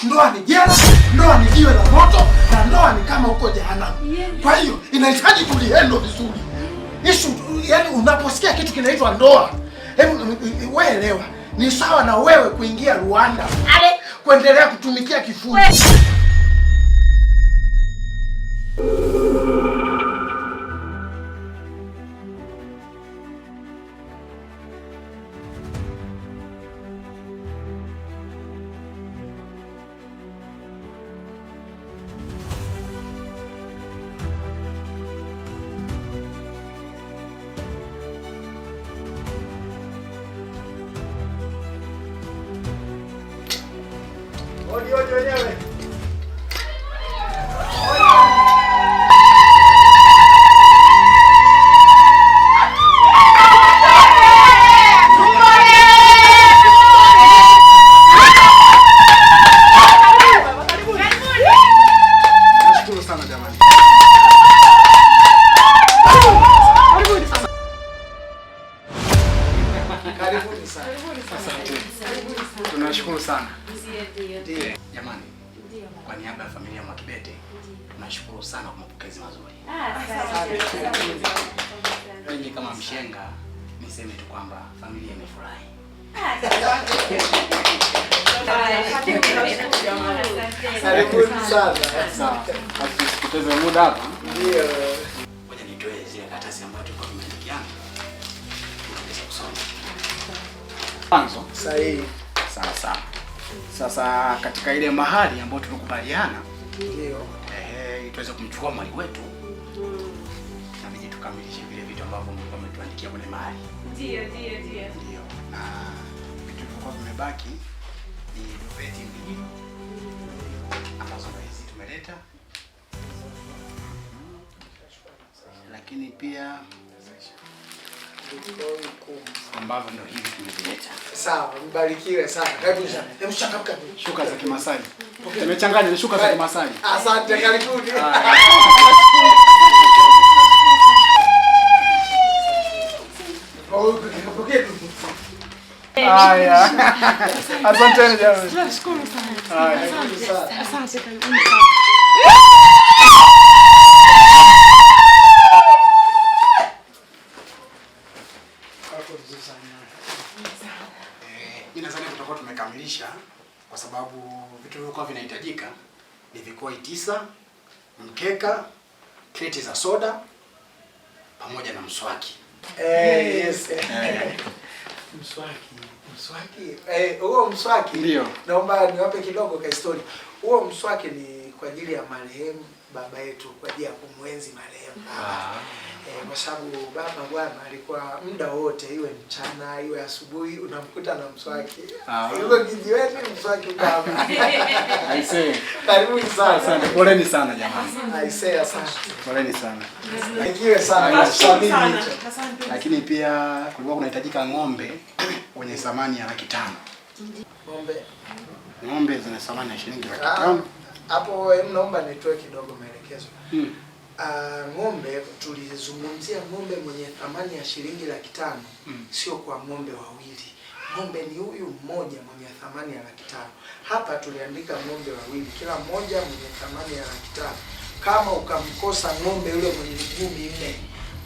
Ndoa ni jela, ndoa ni jiwe la moto, na ndoa ni kama huko jehanamu. Kwa hiyo inahitaji tuliendo vizuri. Issue, yani unaposikia kitu kinaitwa ndoa, hebu wewe elewa, ni sawa na wewe kuingia Rwanda pale kuendelea kutumikia kifungo. Odi odi wenyewe. Nashukuru sana jamani. Karibuni sana. Asante. Tunashukuru sana. Jamani, kwa niaba ya familia Mwakibete tunashukuru sana kwa mapokezi mazuri. Mimi kama mshenga niseme tu kwamba familia imefurahi. Karibuni sana. Sawa. Basi tusipoteze muda hapa. Ndio. Ngoja nitoe zile karatasi ambazo tulikuwa tumeandikiana. Tuweze kusoma. Mwanzo. Sahihi. Sawa sawa. Sasa katika ile mahali ambayo tulikubaliana, Ndio. ehe, tuweze kumchukua mwali wetu. Inabidi tukamilishe vile vitu ambavyo mlikuwa mmetuandikia kwenye mahali. Ndio, ndio, ndio. Ndio. Na vitu vilivyokuwa vimebaki ni doveti mbili ambazo ndo hizi tumeleta. Lakini pia ambavyo ndo hivi tumevileta. Sawa, mbarikiwe sana. Karibu sana. Hebu changamka. Shuka za Kimasai. Tumechanganya ni shuka za Kimasai. Asante, karibuni. Haya. Asanteni jamani. Tunashukuru sana. Haya. Asante, karibuni sana. Mimi nadhani tutakuwa tumekamilisha kwa sababu vitu vilivyokuwa vinahitajika ni vikoi 9, mkeka, kreti za soda pamoja na mswaki. Yes. Mswaki, mswaki. Huo mswaki. Ndio. Naomba niwape kidogo ka story. Huo mswaki ni kwa ajili ya marehemu baba yetu, kwa ajili ya kumwenzi marehemu baba. Kwa sababu baba bwana alikuwa muda wote, iwe mchana iwe asubuhi, unamkuta na mswaki. Yuko kijiweni mswaki baba. Aisee. Karibuni sana. Asante. Poleni sana jamani. Aisee, asante. Poleni sana. Barikiwe sana. Asante Asante. sana. Asante. Lakini pia kulikuwa kunahitajika ng'ombe wenye thamani ya 500,000. Ng'ombe. Ng'ombe zina thamani ya shilingi 500,000. Hapo naomba nitoe kidogo maelekezo. Ng'ombe tulizungumzia ng'ombe mwenye thamani ya shilingi 500,000, sio kwa ng'ombe wawili. Ng'ombe ni huyu mmoja mwenye thamani ya 500,000. Hapa tuliandika ng'ombe wawili, kila mmoja mwenye thamani ya 500,000. Kama ukamkosa ng'ombe yule mwenye miguu 4,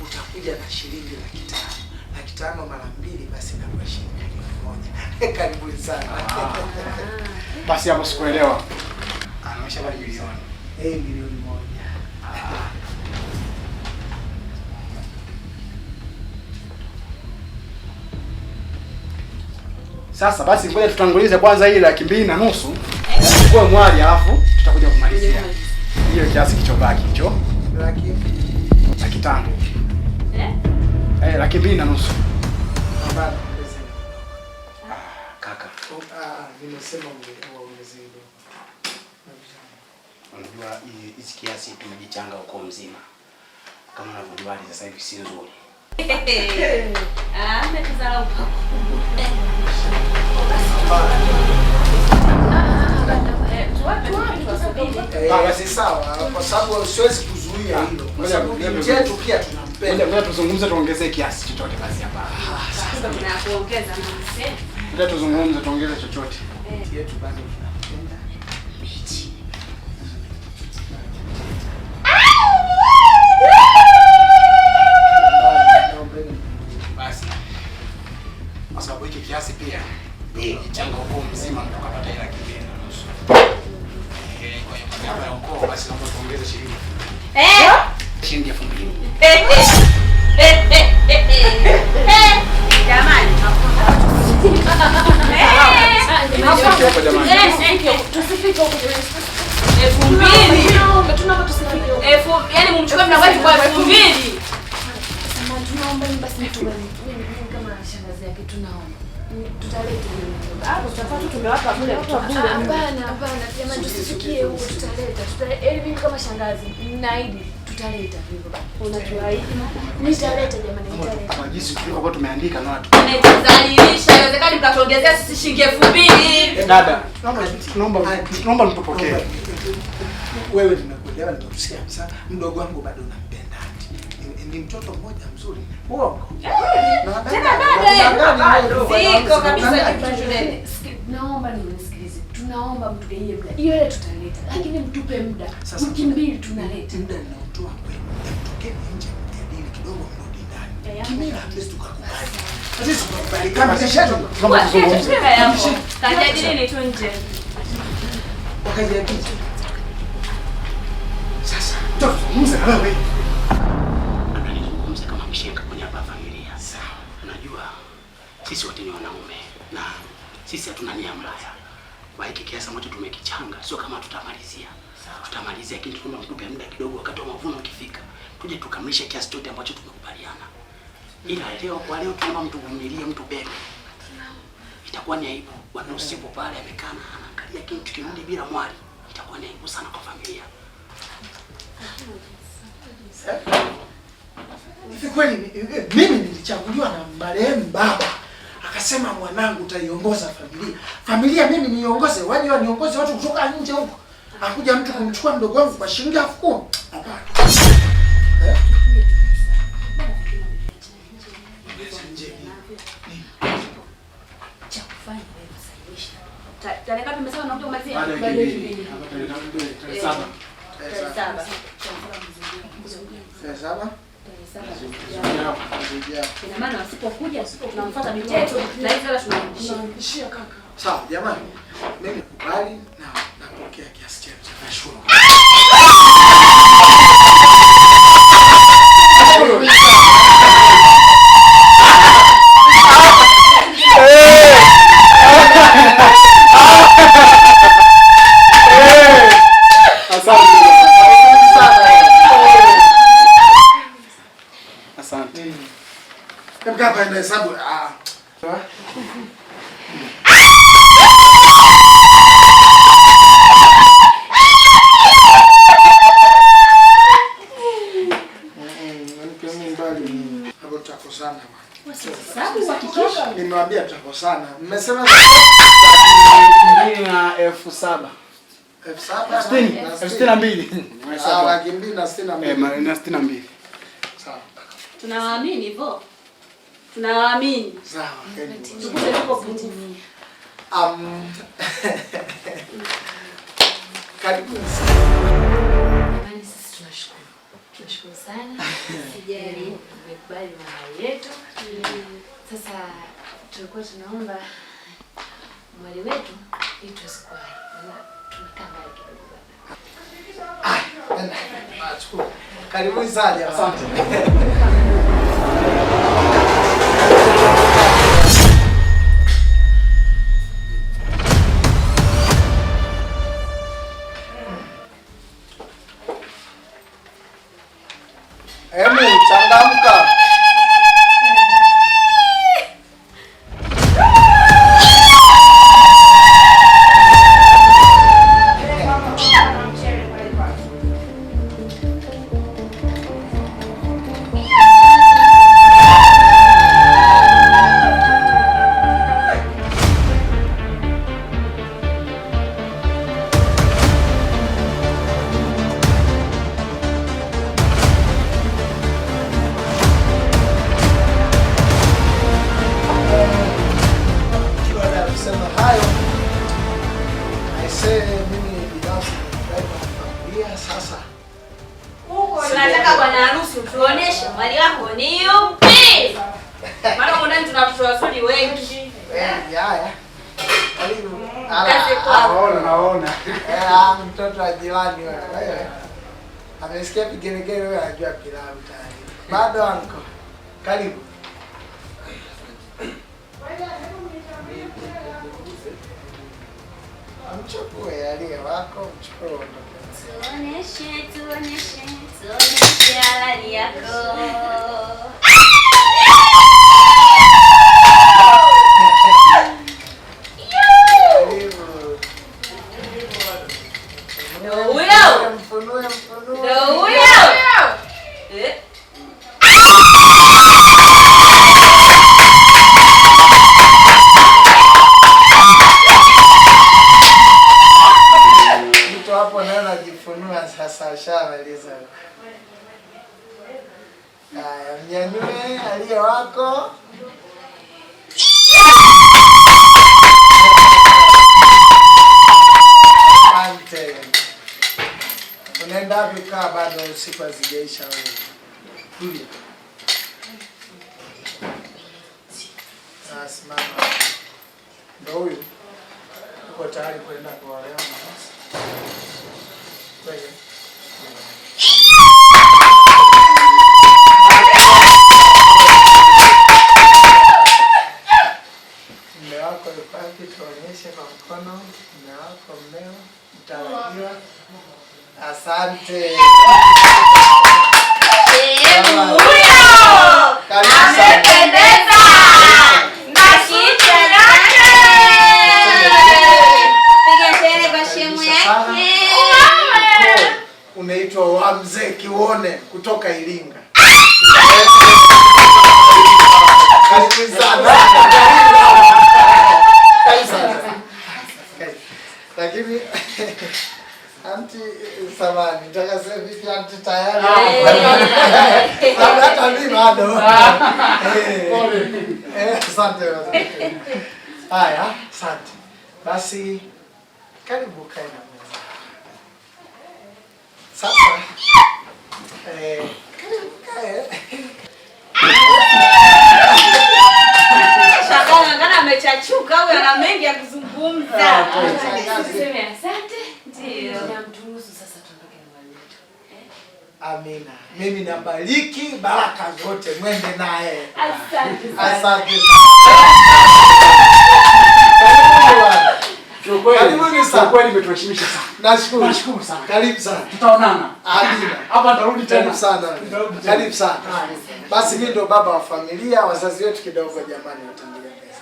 utakuja na shilingi 500,000. 500,000 mara 2 basi inakuwa shilingi 1,000,000. Karibuni sana. Basi hapo sikuelewa. Anaonyesha bali milioni. 1,000,000. Sasa basi ngoja tutangulize kwanza hii 250,000. Tuchukue mwali alafu tutakuja kumalizia. Hiyo kiasi kilichobaki hicho. 500,000. Eh? 250,000. Hapana, ongezeni. Kaka. Nimesema waongezee kidogo. Unajua hizi kiasi tumejichanga ukoo mzima. Kama unavyojua hali sasa hivi si nzuri. Ametuzarau pakubwa. Basi sawa, kwa sababu siwezi kuzuia hilo. Kwa sababu binti yetu pia tunampenda. Ngoja tuzungumze tuongezee kiasi chochote basi hapa. Sasa tunakuongeza mse. Ngoja tuzungumze tuongeze chochote. Binti yetu bado tunampenda. Basi naomba tuongeze shilingi 2000. Eh? Shilingi 2000. Jamani. Tusifike huko. 2000. Tunaomba tusifike huko. Yaani mumchukue mna kwa 2000. Tunaomba basi mtu kama shangazi yake tunaomba. Tutaleta hapo tutakuwa tu tumewapa bure. Hapana, hapana. Jamani tusifikie huko, tutaleta. Tutaleta. Mimi kama shangazi naahidi tutaleta hivyo. Unatuahidi? Nitaleta jamani, nitaleta. Kwa jinsi tulivyokuwa tumeandika na watu. Tumetudhalilisha, haiwezekani mkatuongezea sisi shilingi 2000. Dada, tunaomba mtupokee. Wewe nimekuelewa, nimekusikia kabisa. Mdogo wangu bado nampenda. Ni mtoto mmoja mzuri. Uongo. Tena bado. Ziko kabisa kitu shuleni. Naomba nisikilize. Tunaomba mtugeie muda. Hiyo ile tutaleta. Lakini mtupe muda. Wiki mbili tunaleta. Muda ninaotoa kwenu. Mtokeni nje mjadili kidogo mrudi ndani. Kimila hatuwezi tukakubali. Hatuwezi tukakubali kama kesho tunaomba tuzungumze. Kajadilini tu nje. Wakajadili. Sasa tuzungumze na wewe. Analizungumza kama mshenga kwenye hapa familia. Sawa. Unajua sisi wote ni wanaume na sisi hatuna nia mbaya. Kwa hiki kiasi ambacho tumekichanga sio kama tutamalizia. Tutamalizia lakini tunaomba mtupe muda kidogo wakati wa mavuno ukifika. Tuje tukamilishe kiasi chote ambacho tumekubaliana. Ila leo kwa leo tunaomba mtuvumilie, mtubebe. Itakuwa ni aibu. Bwana usipo pale amekaa na anaangalia kitu tukirudi bila mwali. Itakuwa ni aibu sana kwa familia. Hivi kweli mimi nilichaguliwa na marehemu baba. Akasema mwanangu utaiongoza familia. Familia mimi niongoze, waje waniongoze watu kutoka nje huko. Akuja mtu kumchukua mdogo wangu kwa shilingi 10,000. Hapana. Cha kufanya wewe kusainisha. Tarehe ngapi umesema unakuja kumalizia? Baada ya wiki mbili. Tarehe 7. Tarehe 7. Tarehe 7. Ina maana wasipokuja tunamfuata miteto na hizo hela tunamrudishia kaka. Sawa jamani. Mimi nakubali na napokea kiasi chenu. Nashukuru. Asante. Hebu hapa ina hesabu. Hapo tutakosana bwana. Nimewambia tutakosana. Mmesema 2,007. 7,000 62. 262. Na 62. Sawa. Tunawaamini hivyo. Tunawaamini. Sawa. Tukute tuko pungufu. Karibuni. Jamani sisi tunashukuru. Tunashukuru sana. Sijali mmekubali mahali yetu. Sasa tulikuwa tunaomba mwali wetu ili tuweze kuwahi. Maana tunakaa mbali kidogo baba. Nashukuru. Karibuni sana. Asante. Emu, changamka. Tunataka bwana harusi utuoneshe mwali wako ni yupi. Maana huko ndani tuna watoto wazuri wengi. Haya. Karibu. Kazi kwako. Naona naona. Mtoto wa jirani wewe. Amesikia vigelegele wewe anajua pilau tayari. Bado anko. Karibu. Mchukue aliye wako, mchukue uondoke. Tuoneshe, tuoneshe, tuoneshe halali yako. Karibu. Ndio huyo. Mfunue, mfunue. Ndio huyo. Eh? Mtu hapo naye anajifunua sasa, ashamaliza. Haya, mnyanyue aliye wako. Asante. Unaenda wapi kaa bado usiku hazijaisha wewe? Julia. Simama. Ndio huyu. Uko tayari kwenda kuolewa na sasa? Kweli? Mume wako yuko wapi? Tuonyeshe kwa mkono. Mume wako, mmeo mtarajiwa. Asante. Sehemu huyo. Karibu sana. Amependeza. Na kichwa chake. Piga kelele kwa shemu yake. Unaitwa wa mzee Kiwone kutoka Iringa. Karibu sana. Karibu sana. Lakini anti samani, nataka sema vipi anti tayari. Labda hata mimi bado. Asante. Haya, asante. Basi karibu kae na mwenza. Sasa karibu kae. Shangazi ngana amechachuka huyu ana mengi ya kuzungumza. Tuseme asante. Ndio. Tunamtuhusu sasa tuondoke nyumbani mwetu. Amina. Mimi nabariki baraka zote mwende naye. Asante sana. Asante. Karibuni sana. Kiukweli umetuheshimisha sana. Nashukuru. Nashukuru sana. Karibu sana. Tutaonana. Amina. Hapa nitarudi tena. Karibu sana. Nitarudi tena. Karibu sana. Basi mimi ndo baba wa familia, wazazi wetu kidogo jamani watangulia pesa.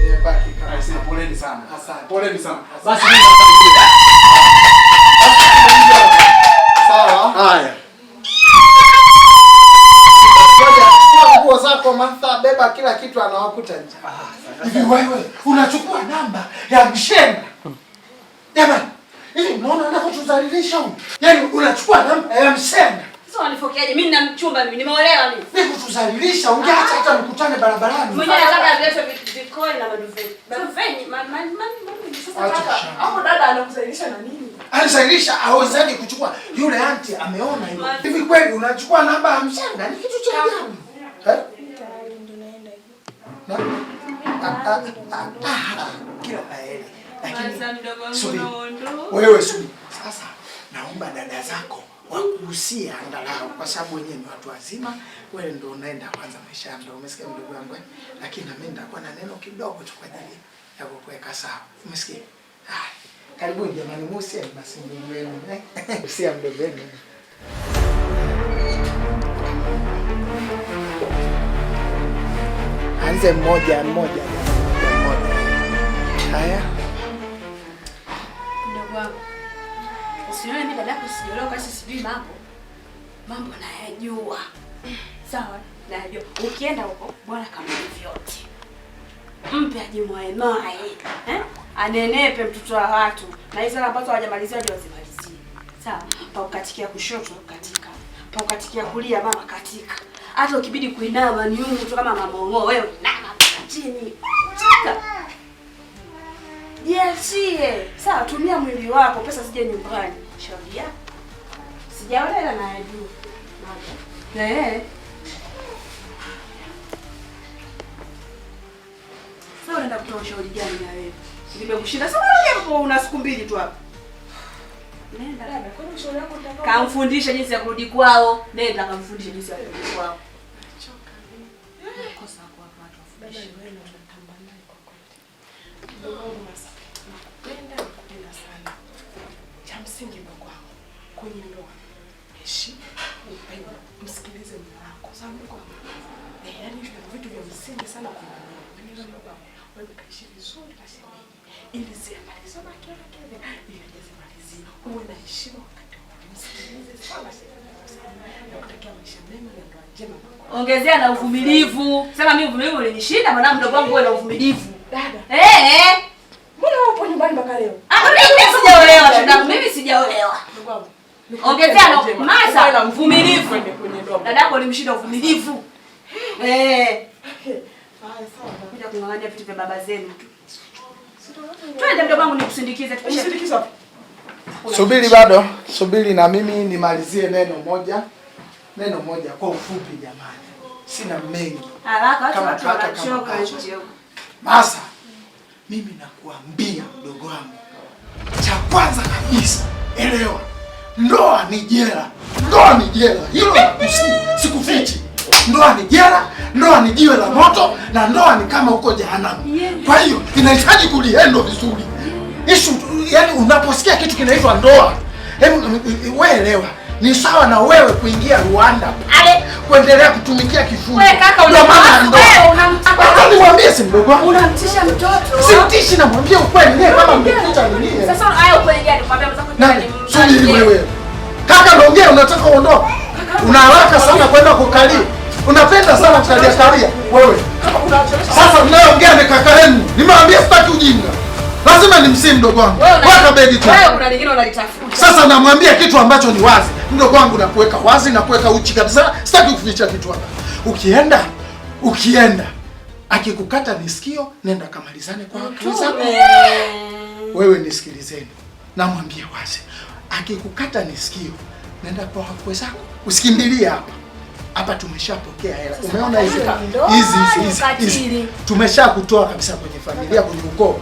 Nimebaki kama Aisee, poleni sana. Asante. Poleni sana. Basi mimi natangulia. Sawa. Haya. Ngoja, chukua nguo zako Martha, beba kila kitu anawakuta nje. Hivi wewe unachukua namba ya mshenga? Jamani, hivi mnaona anavyotudhalilisha huyu? Yaani unachukua namba ya mshenga. Sasa wanifokeaje? Mimi nina mchumba mimi, nimeolewa mimi. Ni kutudhalilisha, ungeacha hata mkutane barabarani. Mwenyewe nataka aletwe vikoi na maduve. Maduve, ma ma ma. Sasa kaka, hapo dada anakuzalisha na nini? Anazalisha awezaje kuchukua yule anti ameona hilo. Hivi kweli unachukua namba ya mshenga ni kitu cha ajabu. Eh? Na kila laheri. Lakini subiri. Wewe subiri. Sasa naomba dada zako wakuhusie angalau kwa sababu wenyewe ni watu wazima, wewe ndio unaenda kwanza maisha ya ndoa. Umesikia mdogo wangu? Lakini na mimi nitakuwa na neno kidogo tu kwa ajili ya kukuweka sawa. Umesikia? Ah, karibuni jamani, muhusie basi mdogo wenu. Usia mdogo wenu. Anze mmoja mmoja jamani, mmoja. Haya. Mdogo wangu. Usione mimi dadako sijaolewa kwa sijui mambo. Mambo nayajua. Sawa, nayajua. Ukienda huko bwana kama vyote. Mpe ajimwae mae. Eh? Anenepe mtoto wa watu. Na hizo ambazo hawajamalizia ndio wazimalizie. Sawa? Pa ukatikia kushoto katika. Pa ukatikia kulia mama katika. Hata ukibidi kuinama ni Mungu tu kama mama ng'o wewe inama chini. Chika. Jiachie. Sawa, tumia mwili wako, pesa zije nyumbani. Shauri yako. Sijaolewa na najua. Eh. Sasa unaenda kutoa ushauri gani na wewe? Nimekushinda. Sasa wewe una siku mbili tu hapa. Nenda. Dada, kwani ushauri wako utakao Kamfundishe jinsi ya kurudi kwao. Nenda kamfundishe jinsi ya kurudi kwao. Choka. Kosa kwa watu Dada, wafundishe. wewe unatamba naye kwa kweli. Mdogo wangu Masa, nakupenda, nakupenda sana. Cha msingi mdogo wangu, kwenye ndoa, heshima, upendo, msikilize mume wako. Sawa mdogo wangu? Yaani hivyo ndio vitu vya msingi sana kwenye ndoa. Umeelewa mdogo wangu? Wewe kaishi vizuri na shemeji. Ili zimalize baki yake ili ajazimalizie. Uwe na heshima wakati wote. Msikilize sana shemeji yako sana. Nakutakia maisha mema na ndoa njema mdogo wangu. Ongezea na uvumilivu. Sema mimi uvumilivu ulinishinda, maana mdogo wangu uwe na uvumilivu. Dada, mbona wewe upo nyumbani mpaka leo? Mimi sijaolewa, shogangu, mimi sijaolewa. Mdogo wangu. Ongezea na Masa mvumilivu. Kwenye ndoa. Dadako ulimshinda uvumilivu. Haya, sawa. Kuja kung'ang'ania vitu vya baba zenu tu. Twende mdogo wangu nikusindikize tupishe. Umsindikize wapi? Subiri bado, subiri na mimi nimalizie neno moja. Neno moja kwa ufupi jamani. Sina mengi. Haraka watu Kama watu kaka, kama wanachoka kaka. nje huko. Masa, mimi nakuambia mdogo wangu, cha kwanza kabisa elewa, ndoa ni jela. Ndoa ni jela, hilo sikufichi. Ndoa ni jela, ndoa ni jiwe la moto, na ndoa ni kama huko jehanamu. Kwa hiyo inahitaji kulihendo vizuri. Ishu, yani unaposikia kitu kinaitwa ndoa, hebu wewe elewa, ni sawa na wewe kuingia Rwanda pale kuendelea kutumikia kifungo. Wewe kaka Ndio maana ndoa. wewe unamtaka Hata niwaambie si mdogo wangu. unamtisha mtoto. Simtishi, namwambia ukweli. Yeye kama mkuta ni nini? Sasa haya ukweli gani? Kwambia mwenzako Nani? ni Subiri wewe. Kaka naongea unataka uondoke. Una haraka sana kwenda kukalia. Unapenda sana kukalia kalia wewe. Sasa mnayoongea ni kaka yenu. Nimewaambia sitaki ujinga. Lazima nimsii mdogo wangu. Weka begi tu. Wewe kuna lingine unalitafuta. Sasa namwambia kitu ambacho ni wazi. Mdogo wangu nakuweka wazi na kuweka uchi kabisa. Sitaki kuficha kitu hapa. Ukienda akikukata ni sikio, nenda kamalizane kwa wakili zako. Wewe nisikilizeni. Namwambia wazi. Akikukata ni sikio, nenda kwa wakwe zako. Usikimbilie hapa. Hapa tumeshapokea hela. Umeona hizi hizi. Tumeshakutoa kabisa kwenye familia, kwenye ukoo.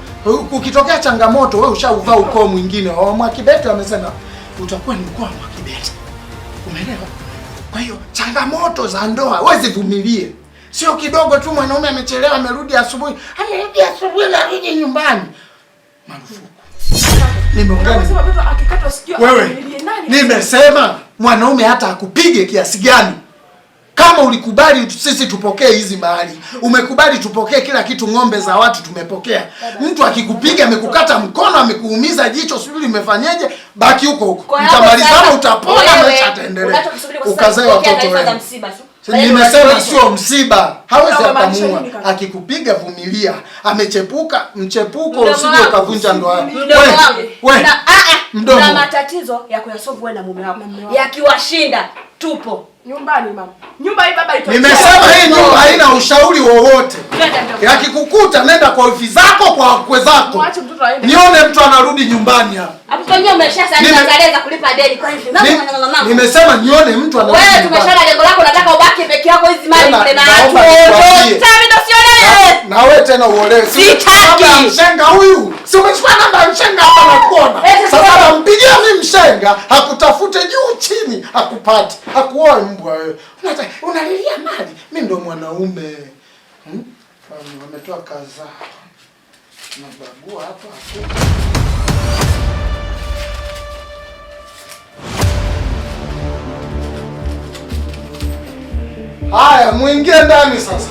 Ukitokea changamoto wewe ushauvaa ukoo mwingine. Wa Mwakibete amesema utakuwa ni ukoo wa Mwakibete. Umeelewa? Kwa hiyo changamoto za ndoa wewe zivumilie. Sio kidogo tu mwanaume amechelewa amerudi asubuhi. Amerudi asubuhi na rudi nyumbani. Marufuku. Nimeongea Unasema mtoto akikatwa sikio wewe. avumilie nani? Nimesema mwanaume hata akupige kiasi gani, kama ulikubali sisi tupokee hizi mali, umekubali tupokee kila kitu, ng'ombe za watu tumepokea. Mtu akikupiga amekukata mkono, amekuumiza jicho, sijui limefanyeje, baki huko huko, mtamalizana, utapona, maisha yataendelea, ukazae watoto wenu. Nimesema sio msiba, hawezi akamua. Akikupiga vumilia, amechepuka mchepuko, usije ukavunja ndoa yako. Wewe mdomo, na matatizo ya kuyasolve wewe na mume wako yakiwashinda, tupo nyumbani mama. Nyumba hii baba itoe. Nimesema hii nyumba haina ushauri wowote. Yakikukuta nenda kwa wifi zako, kwa wakwe zako. Mwache mtoto aende. Nione mtu anarudi nyumbani hapa. Hapo kwenye umeshasaini tarehe za kulipa deni. Kwa hivyo mama. Nimesema nione mtu anarudi. Wewe tumeshana lengo lako, unataka ubaki peke yako hizi mali kule na watu. Sasa ndio siolewe. Na wewe tena uolewe. Sitaki. Mshenga huyu. Si umechukua namba ya mshenga hapa na kuona. Sasa nampigia mimi mshenga, hakutafute juu chini, hakupati. Hakuoe mbwa wewe. Unalilia mali. Mimi ndo mwanaume. Wametoa kaza. Nabagua hapa. Haya, muingie ndani sasa.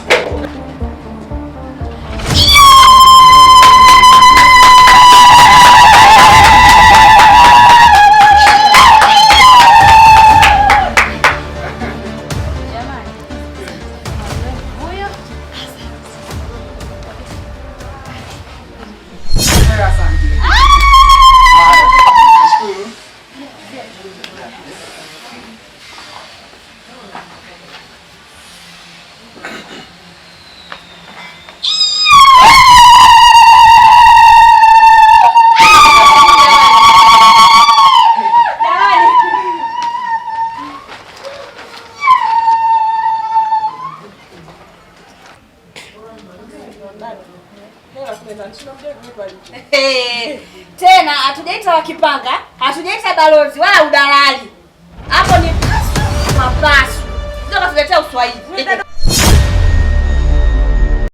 Tena hatujaita wakipanga, hatujaita balozi wala udalali. Hapo ni pasu kwa pasu. Sio katuletea uswahili.